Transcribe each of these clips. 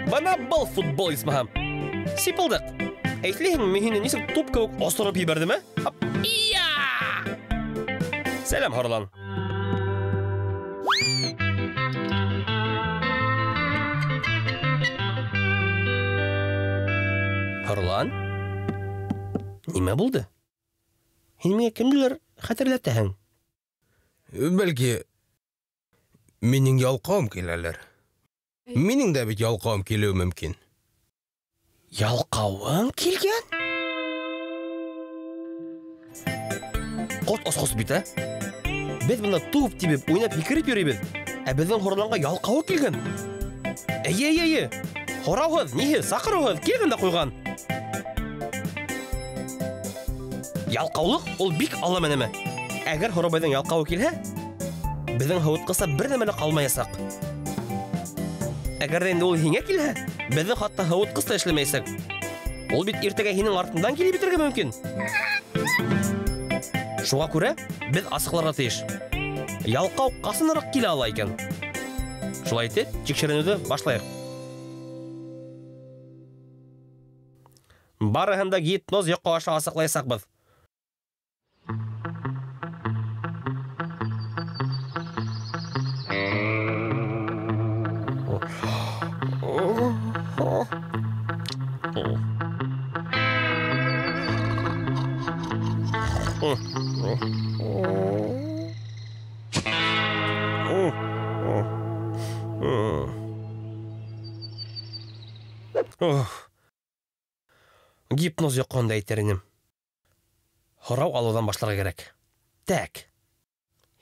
Бына был футбол исмаһам. Сипылдыҡ. Әйтеләһеңме, мин һине нисек туп кеүек осороп ебәрҙем, ә? Ия! Сәләм, Һорлан. Һорлан? Нимә булды? Һин миңә кемделер хәтерләтәһең? Бәлки, минең ялҡауым киләлер. Минең дә бит ялҡауым килеүе мөмкин. Ялҡауың килгән? Ҡот осҡос бит, ә? Беҙ бында туп тибеп, уйнап һикереп йөрөйбөҙ. Ә беҙҙең Һорланға ялҡауы килгән. Эйе, эйе, эйе. Һорауһыҙ, ниһеҙ, саҡырыуһыҙ килгән дә ҡуйған. Ялҡаулыҡ ул бик алама нәмә. Әгәр Һоробайҙың ялҡауы килһә, беҙҙең һыуытҡыста бер нәмә лә ҡалмаясаҡ. Әгәр ҙә инде ул һиңә килһә, беҙҙең хатта һыуытҡыс та эшләмәйәсәк. Ул бит иртәгә һинең артындан килеп етергә мөмкин. Шуға күрә беҙ асыҡларға тейеш. Ялҡау ҡасаныраҡ килә ала икән? Шулай итеп, тикшеренеүҙе башлайыҡ. Барыһын да гипноз йоҡо аша асыҡлаясаҡбыҙ. Гипноз йоҡоһонда әйтер инем. Һорау алыуҙан башларға кәрәк. Тәк.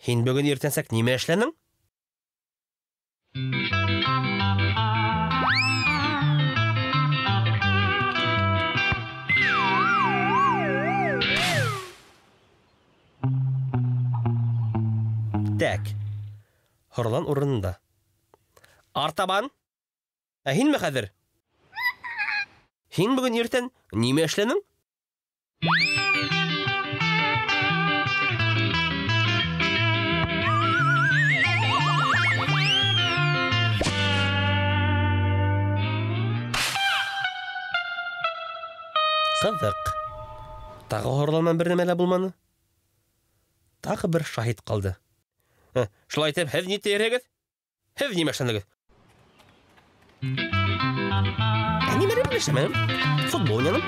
Һин бөгөн иртәнсәк нимә эшләнең? Тәк. Һорлан урынында. Артабан. Ә һинме хәҙер? Һин бөгөн иртән нимә эшләнең? Ҡыҙыҡ. Тағы Һорлан менән бер нәмә лә булманы. Тағы бер шаһит ҡалды. Шулай итеп, һеҙ ни тиерһегеҙ? Һеҙ нимә эшләнегеҙ? Ә нимә эшләмәнем? Футбол уйнаным.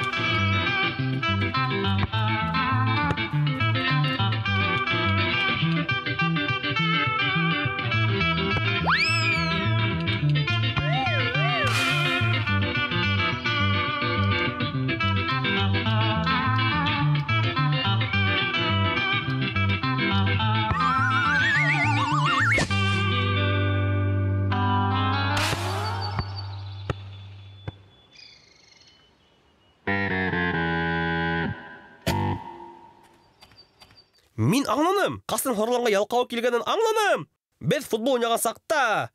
Мин аңланым. Ҡасан Һорланға ялҡау килгәнен аңланым. Беҙ футбол уйнаған саҡта.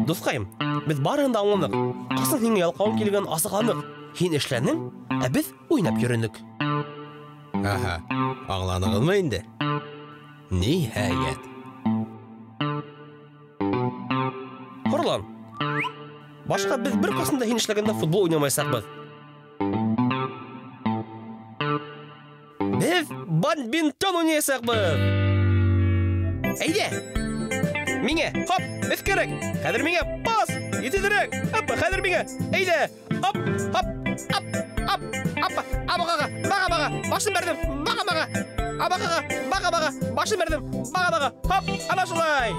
Дуҫҡайым, беҙ барыһын да аңланыҡ. Ҡасан һиңә ялҡауың килгәнен асыҡланыҡ. Һин эшләнең, ә беҙ уйнап йөрөнөк. Аһа, аңланығыҙмы инде? Ниһайәт. Һорлан, башҡа беҙ бер ҡасан да һин эшләгәндә футбол уйнамаясаҡбыҙ. Беҙ бадминтон уйнаясаҡбыҙ. Әйҙә! Миңә, хоп, өҫкәрәк. Хәҙер миңә пас, етеҙерәк. Апа, хәҙер миңә. Әйҙә, оп, хоп, ап, ап, апа, абағаға, баға-баға, башын бәрҙем, баға-баға. Абағаға, баға-баға, башын бәрҙем, баға-баға. Хоп, ана шулай.